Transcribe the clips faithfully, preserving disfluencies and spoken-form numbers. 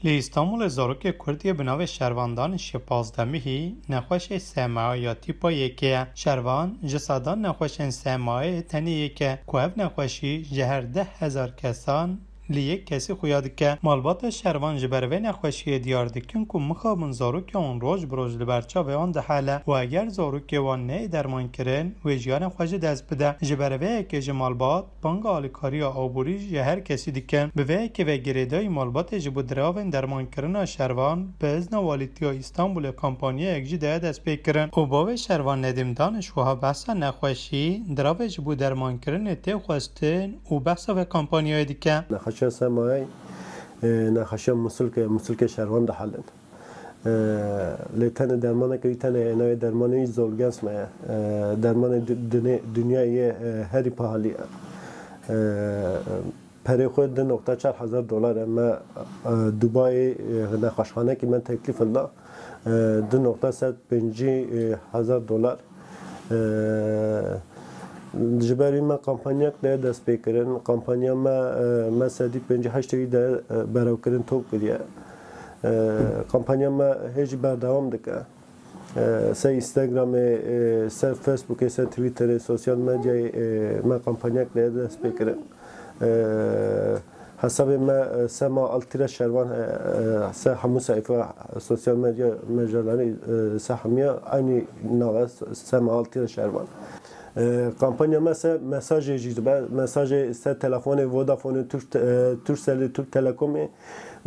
Li Îstanbulê zarokê Kurd yê bi navê Şervan Daniş yê pazdeh mehî nexweşê S M A ya tîpa yekê ye. Şervan ji sedan nexweşên S M A'yê tenê yek e ku ev nexweşî ji her deh hezar kesan li yek kesî xuya dike. Malbata Şervan ji ber vê nexweşiyê diyar dikin ku mixabin zarokê wan roj bi roj li ber çavê wan dihele û eger zarokê wan neyê dermankirin, wê jiyana xwe ji dest bide. Ji ber vê yekê ji malbat banga alîkariya aborî ji her kesî dikin. Bi vê yekê ve girêdayî malbatê ji bo diravên dermankirina Şervan bi izna Walîtiya Îstanbulê kampanyayek jî daye destpêkirin û bavê Şervan Nedîm Daniş wiha behsa nexweşî, diravê ji bo dermankirinê tê xwestin û behsa vê kampanyayê dike. Nexweşiya S M A'yê, e, nexweşiya Musulkê, Musulkê Şervan dihelin. E, lê tenê dermanek wî tenê ye, navê dermanê wî Zolgensma ye. E, dermanê du-, dunê-, dinyayê ye, e, herî pahalî ye. E, perê xwe du nokta çar hezar dolar e. Me, e, Dubayê, e, nexweşxanekî me teklîf hilda. E, du nokta sed pêncî hezar dolar. E, ji ber wî me kampanyak daye destpêkirin. Kampanya me, e, me sedî pêncî heştê wî daye, e, berevkirin, top kiriye. E, kampanya me hê jî berdewam dike. E, ser Instagramê, e, ser Facebookê, ser Twitterê, sosyal medyayê, e, me kampanyak daye destpêkirin. E, hesabê me, e, S M A Altira Şervan, e, e, ser hemû seyfa sosyal medya mecralarê, e, ser hemiya eynî nava S M A Altira Şervan. E, kampanya me ser mesajê jî dibe, mesajê ser telefonê Vodafoneê, Türk, e, Turkcellê, Türk Telecomê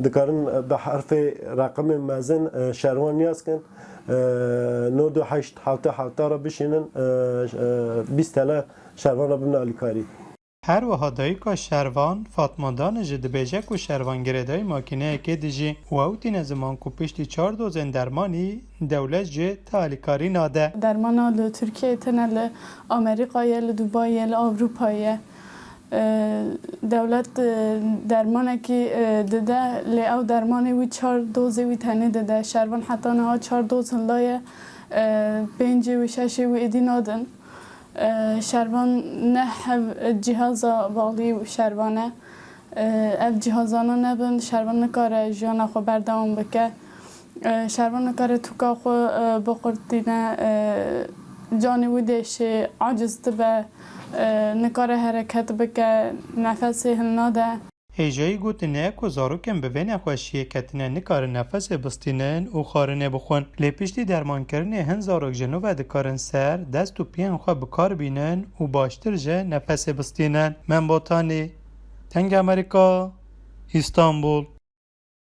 dikarin, e, bi herfê reqemê mezin, e, Şervan niyaz kin, e, nod û heşt hewta hewta re bişînin, e, e, bîst tele Şervan re bibin alîkarî. Her wiha dayika Şervan, Fatma Daniş jî dibêje ku Şervan girêdayî makîneyekê dijî û ew tîne ziman ku piştî çar dozên dermanî dewlet jî ti alîkarî nade. Dermana li Tirkiyeyê tine, li Amerîkayê, li Dubayê, li Ewropayê. E, dewlet, e, dermanekî, e, dide, lê ew dermanê wî çar dozê wî tenê dide. Şervan heta niha çar doz hildaye, e, pêncê wî, şeşê wî êdî nadin. E, Şervan ne hev cîhaza bağlî Şervan e. E, ev cîhazana nebin, Şervan nikare jiyana xwe berdewam bike. E, Şervan nikare tûka xwe, e, biqurtîne, e, canê wî diêşe, aciz dibe, e, nikare hereket bike, nefesê hilnade. Hêjayî gotinê ye ku zarokên bi vê nexweşiyê ketine nikarin nefesê bistînin û xwarinê bixwin. Lê piştî dermankirinê hin zarok ji nû ve dikarin ser dest û piyên xwe bi kar bînin û baştir jî nefesê bistînin. Mem Botanî, Dengê Amerîka, Îstanbul.